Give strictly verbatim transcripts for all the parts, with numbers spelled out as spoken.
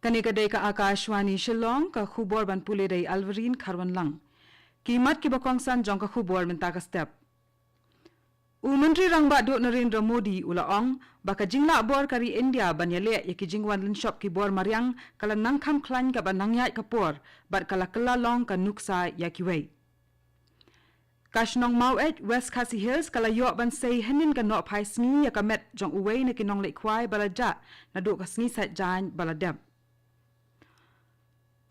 Kane ka dei ka Akashvani Shillong, ka khubor ban pule da i Alverine Kharwanlang. Ki mat kiba kongsan jong ka khubor mynta ka step. U Myntri Rangbah Duh Narendra Modi u la ong ba ka jinglah bor ka ri India ban ïaleh ïa ki jingwan lynshop ki bor mariang ka la nang kham khlaiñ kaba nang ïaid ka por, bad ka la kylla long ka nuksa ïa kiwei. Ka shnong Maweit, West Khasi Hills, ka la ïoh ban sei hynnin ka nohphai sngi ïa ka met jong uwei na ki nongleit khwai ba la jah naduh ka sngi Saitjaiñ ba la dep.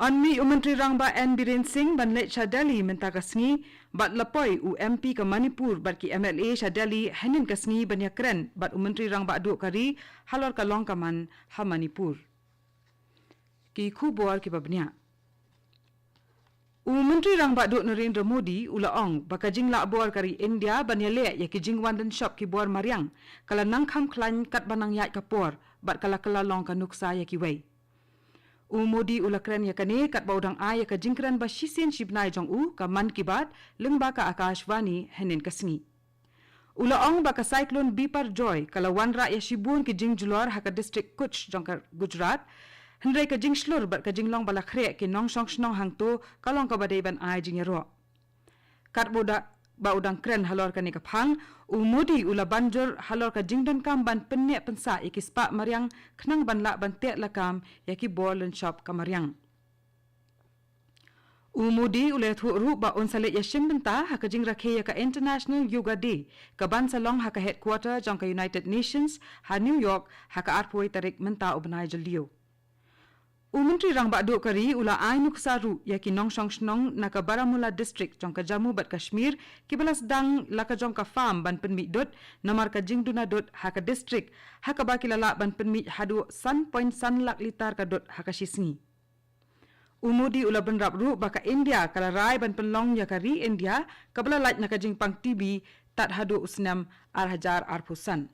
Yn mih u Myntri Rangbah N Biren Singh ban leit sha Delhi mynta ka sngi, bad la poi u M P ka Manipur bad ki M L A sha Delhi hynnin ka sngi ban ïakren bad u Myntri Rangbah Duh ka ri halor ka long ka man ha Manipur. Ki khubor kiba bniah. U Myntri Rangbah Duh Narendra Modi u la ong ba ka jinglah bor ka ri India ban ïaleh ïa ki jingwan lynshop ki bor mariang ka la nang kham khlaiñ katba nang ïaid ka por, bad ka la kylla long ka nuksa ïa kiwei. U Modi u la kren ïa kane katba u dang ai ïa ka jingkren ba shisien shi bnai jong u, ka Mann Ki Baat, lyngba ka Akashvani hynnin ka sngi. U la ong ba ka Cyclone Biparjoy ka la wanrah ïa shibun ki jingjulor ha ka district Kutch jong ka Gujarat, hynrei ka jingshlur bad ka jinglong ba la khreh ki nongshong shnong hangto ka long kaba dei ban ai jingïaroh. Katba u da-, ba u dang kren halor kane ka phang, u Modi u la ban jur halor ka jingdonkam ban pynneh pynsah ïa ki spah mariang khnang ban lah ban teh lakam ïa ki bor lynshop ka mariang. U Modi u la ïathuh ruh ba un sa leit ïashim bynta ha ka jingrakhe ïa ka International Yoga Day, kaban sa long ha ka headquarter jong ka United Nations ha New York ha ka arphew tarik mynta u bnai Jylliew. U Myntri Rangbah Duh ka ri u la ai nuksa ruh ïa ki nongshong shnong na ka Baramulla District jong ka Jammu bad Kashmir, kiba la sdang la ka jong ka farm ban pynmih dud namar ka jingduna dud ha ka district, ha kaba ki la lah ban pynmih haduh san point san lak litar ka dud ha ka shi sngi. U Modi u la bynrap ruh ba ka India ka la rai ban pynlong ïa ka ri India kaba la lait na ka jingpang T B tad haduh u snem ar hajar arphew san.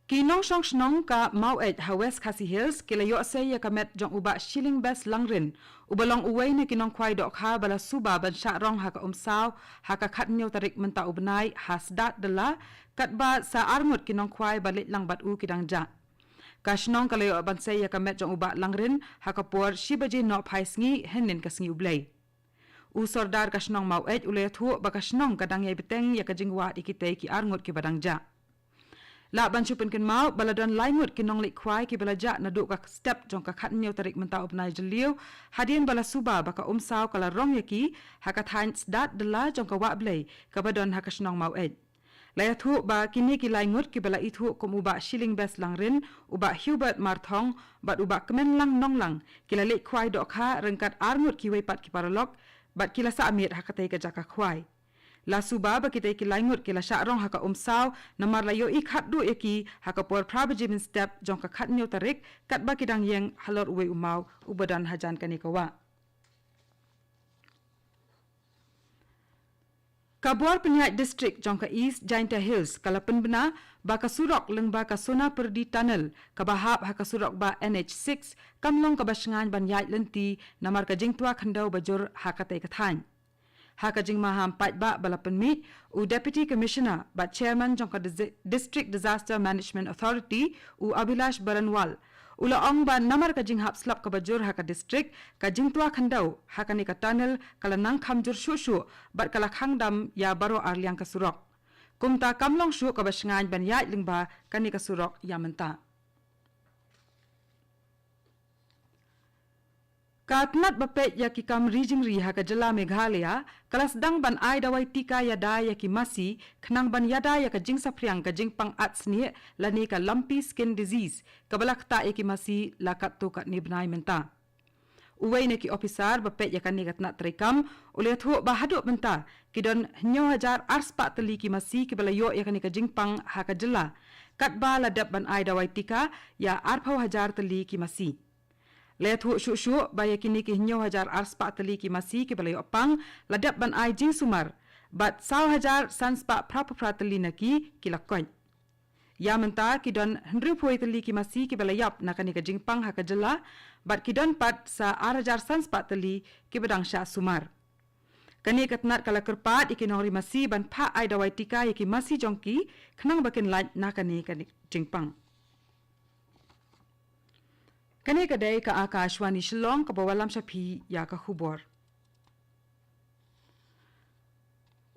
Ki nongshong shnong ka Maweit ha West Khasi Hills ki la ïoh sei ïa ka met jong u Bah Shillingbes Langrin, uba long uwei na ki nongkhwai dohkha ba la suba ban shah rong ha ka Umsaw ha ka khathynñiew tarik mynta u bnai ha Sdat Dalla, katba sa arngut ki nongkhwai ba leit lang bad u ki dang jah. Ka shnong ka la ïoh ban sei ïa ka met jong u Bah Langrin ha ka por shi baje nohphai sngi hynnin ka sngi U Blei. U Sordar ka shnong Maweit u la ïathuh ba ka shnong ka dang ïai bteng ïa ka jingwad ïa kitei ki arngut kiba dang jah. Lah ban shu pynkynmaw ba la don lai ngut ki nongleit khwai kiba la jah naduh ka step jong ka khathynñiew tarik mynta u bnai Jylliew, hadien ba la suba ba ka Umsaw ka la rong ïa ki ha ka thaiñ Sdat Dalla jong ka Wah Blei kaba don ha ka shnong Maweit. La ïathuh ba kine ki lai ngut kiba la ithuh kum u Bah Shillingbes Langrin, u Bah Hubert Marthong bad u Bah Kmenlang Nonglang ki la leit khwai dohkha ryngkat arngut kiwei pat ki paralok, bad ki la sah miet ha katei ka jaka khwai. La suba ba kitei ki lai ngut ki la shah rong ha ka Umsaw namar la ïohi khatduh ïa ki ha ka por phra baje mynstep jong ka khathynñiew tarik, katba ki dang ïeng halor uwei u maw uba don hajan kane ka wah. Ka bor pynïaid district jong ka East Jaintia Hills ka la pynbna ba ka surok lyngba ka Sonapyrdi Tunnel kaba hap ha ka surok bah N H six kam long kaba shngaiñ ban ïaid lynti namar ka jingtwa khyndew ba jur ha katei ka thaiñ. Ha ka jingmaham paidbah ba la pynmih, u Deputy Commissioner bad Chairman jong ka Dis-, District Disaster Management Authority, u Abhilash Baranwal, u la ong ba namar ka jinghap slap kaba jur ha ka district, ka jingtwa khyndew ha kane ka tunnel ka la nang kham jur shuh shuh bad ka la khang dam ïa baroh arliang ka surok. Kumta kam long shuh kaba shngaiñ ban ïaid lyngba kane ka surok ïa mynta. Ka tnat ba peit ïa ki kam ri jingri ha ka jylla Meghalaya ka la sdang ban ai dawai tika ïada ïa ki masi khnang ban ïada ïa ka jingsaphriang ka jingpang at snieh lane ka lumpy skin disease kaba la ktah ïa ki masi la katto katne bnai mynta. Uwei na ki ophisar ba peit ïa kane ka tnat treikam u la ïathuh ba haduh mynta ki don hynñiew hajar ar spah tylli ki masi kiba la ïoh ïa kane ka jingpang ha ka jylla, katba la dep ban ai dawai tika ïa arphew hajar tylli ki masi. La ïathuh shuh shuh ba ïa kine ki hynñiew hajar ar spah tylli ki masi kiba la ïoh pang la dep ban ai jingsumar, bad saw hajar san spah phra phew phra tylli na ki ki la koit. Ïa mynta ki don hynriewphew tylli ki masi kiba la ïap na kane ka jingpang ha ka jylla, bad ki don pat sa ar hajar san spah tylli kiba dang shah sumar. Kane ka tnat ka la kyrpad ïa ki nongri masi ban phah ai dawai tika ïa ki masi jong ki khnang ba kin lait na kane ka jingpang. Kane ka dei ka Akashvani Shillong kaba wallam sha phi ïa ka khubor.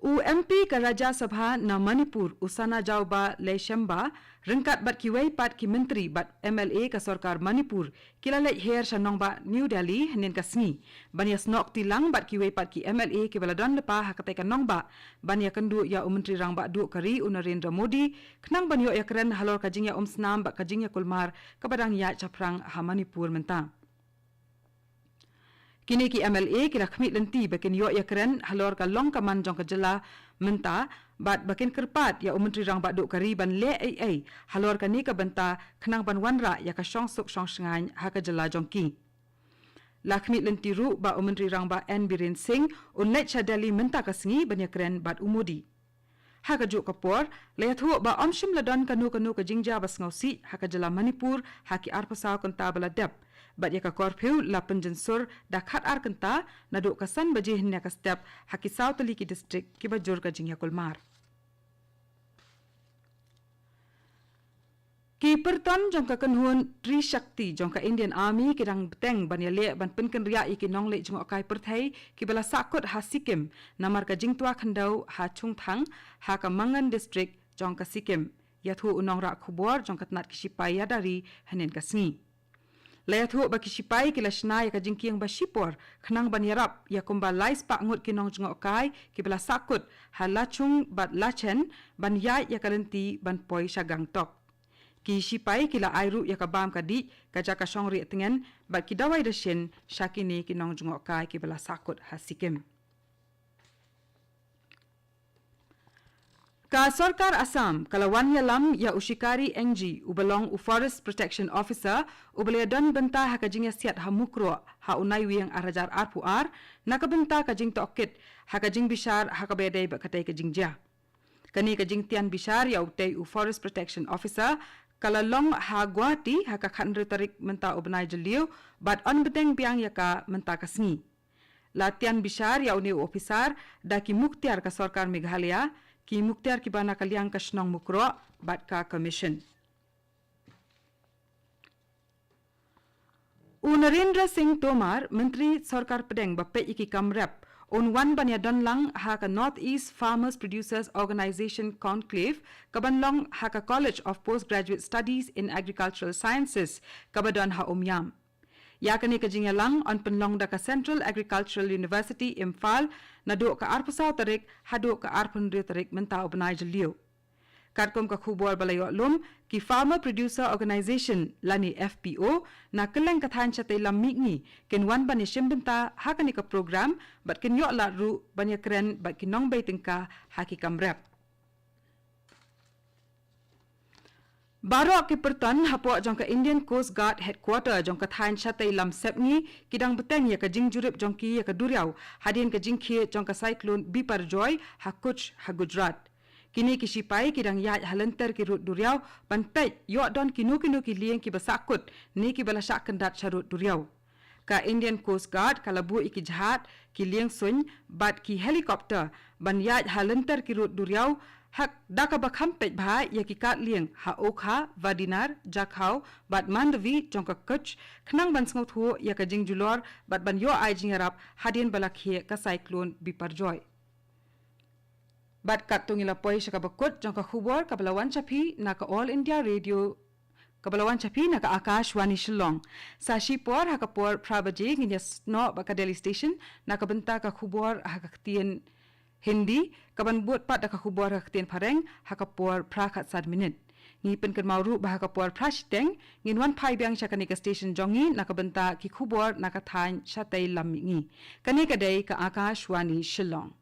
U M P ka Rajya Sabha na Manipur, u Sanajaoba Leishemba, ryngkat bad kiwei pat ki myntri bad M L A ka sorkar Manipur, ki la leit her sha nongbah New Delhi hynnin ka sngi ban ïa snoh kti lang bad kiwei pat ki M L A kiba la don lypa ha katei ka nongbah ban ïa kynduh ïa u Myntri Rangbah Duh ka ri u Narendra Modi, khnang ban ïoh ïa kren halor ka jingïaumsnam bad ka jingïakulmar kaba dang ïaid shaphrang ha Manipur mynta. Kine ki M L A ki la khmih lynti ba kin ïoh ïa kren halor ka long ka man jong ka jylla mynta, bad ba kin kyrpad ïa u Myntri Rangbah Duh ka ri ban leh ei ei halor kane ka bynta khnang ban wanrah ïa ka shongsuk shongshngaiñ ha ka jylla jong ki. La khmih lynti ruh ba u Myntri Rangbah N Biren Singh un leit sha Delhi mynta ka sngi ban ïa kren bad u Modi. Ha kajuh ka por, la ïathuh ba ym shym la don kano kano ka jingjia ba sngewsih ha ka jylla Manipur ha ki arphew saw kynta ba la dep. Bad ïa ka curfew la pynjynsur da khat ar kynta naduh ka san baje hynne ka step ha ki saw tylli ki district kiba jur ka jingïakulmar. Ki pyrton jong ka kynhun Trishakti jong ka Indian Army ki dang bteng ban ïaleh ban pynkynriah ïa ki nongleit jngohkai pyrthei kiba la sahkut ha Sikkim namar ka jingtwa khyndew ha Chungthang ha ka Mangan District jong ka Sikkim, ïathuh u nongrah khubor jong ka tnat ki shipai ïada ri hynnin ka sngi. La ïathuh ba ki shipai ki la shna ïa ka jingkieng ba shipor khnang ban ïarap ïa kumba lai spah ngut ki nongjngohkai kiba la sahkut ha Lachung bad Lachen ban ïaid ïa ka lynti ban poi sha Gangtok. Ki shipai ki la ai ruh ïa ka bam ka dih, ka jaka shongrieh tngen bad ki dawai dashin sha kine ki nongjngohkai kiba la sahkut ha Sikkim. Ka sorkar Assam ka la wan ïalam ïa u Shikari Engji uba long u Forest Protection Officer uba la ïadon bynta ha ka jingïasiat ha Mukroh ha u Naiwieng ar hajar arphew ar na ka bynta ka jingtohkit ha ka jingbishar ha kaba ïadei bad katei ka jingjia. Kane ka jingtian bishar ïa utei u Forest Protection Officer ka la long ha Guwahati ha ka khathynriew tarik mynta u bnai Jylliew bad yn bteng biang ïa ka mynta ka sngi. La tian bishar ïa une u ophisar da ki muktiar ka sorkar Meghalaya, ki muktiar kiba na ka liang ka shnong Mukroh bad ka Commission. U Narendra Singh Tomar, Myntri Sorkar Pdeng ba peit ïa ki kam rep, un wan ban ïadon lang ha ka North East Farmers Producers Organisation Conclave kaban long ha ka College of Postgraduate Studies in Agricultural Sciences kaba don ha Umiam. Ïa kane ka jingïalang yn pynlong da ka Central Agricultural University Imphal naduh ka arphew saw tarik haduh ka arphew hynriew tarik mynta u bnai Jylliew. Katkum ka khubor ba la ïoh lum, ki Farmer Producer Organisation lane F P O na kylleng ka thaiñ shatei lam mihngi kin wan ban ïashim bynta ha kane ka program bad kin ïoh lad ruh ban ïakren bad ki nongbei tyngka ha ki kam rep. Baroh ki pyrton hapoh jong ka Indian Coast Guard Headquarter jong ka thaiñ shatei lam sepngi ki dang bteng ïa ka jingjurip jong ki ïa ka duriaw hadien ka jingkhie jong ka Cyclone Biparjoy ha Kutch ha Gujarat. Kine ki shipai ki dang ïaid ha lynter ki rud duriaw ban peit ïoh don kino kino ki lieng kiba sahkut ne kiba la shah kyndat sha rud duriaw. Ka Indian Coast Guard ka la buh ïa ki jahaj, ki lieng suiñ bad ki helicopter ban ïaid ha lynter ki rud duriaw, ha kaba kham peit bha ïa ki kad lieng ha Okha, Vadinar, Jakhau bad Mandavi jong ka Kutch khnang ban sngewthuh ïa ka jingjulor bad ban ïoh ai jingïarap hadien ba la khie ka Cyclone Biparjoy. Bad katto ngi la poi sha kaba kut jong ka khubor kaba la wan sha phi na ka All India Radio, kaba la wan sha phi na ka Akashvani Shillong. Sa shipor ha ka por phra baje ngin ïasnoh bad ka Delhi Station na ka bynta ka khubor ha ka ktien Hindi, kaban bud pat da ka khubor ha ka ktien Phareng ha ka por phra khatsan minit. Ngi pynkynmaw ruh ba ha ka por phra shiteng ngin wan phai biang sha kane ka station jong ngi na ka bynta ki khubor na ka thaiñ shatei lam mihngi. Kane ka dei ka Akashvani Shillong.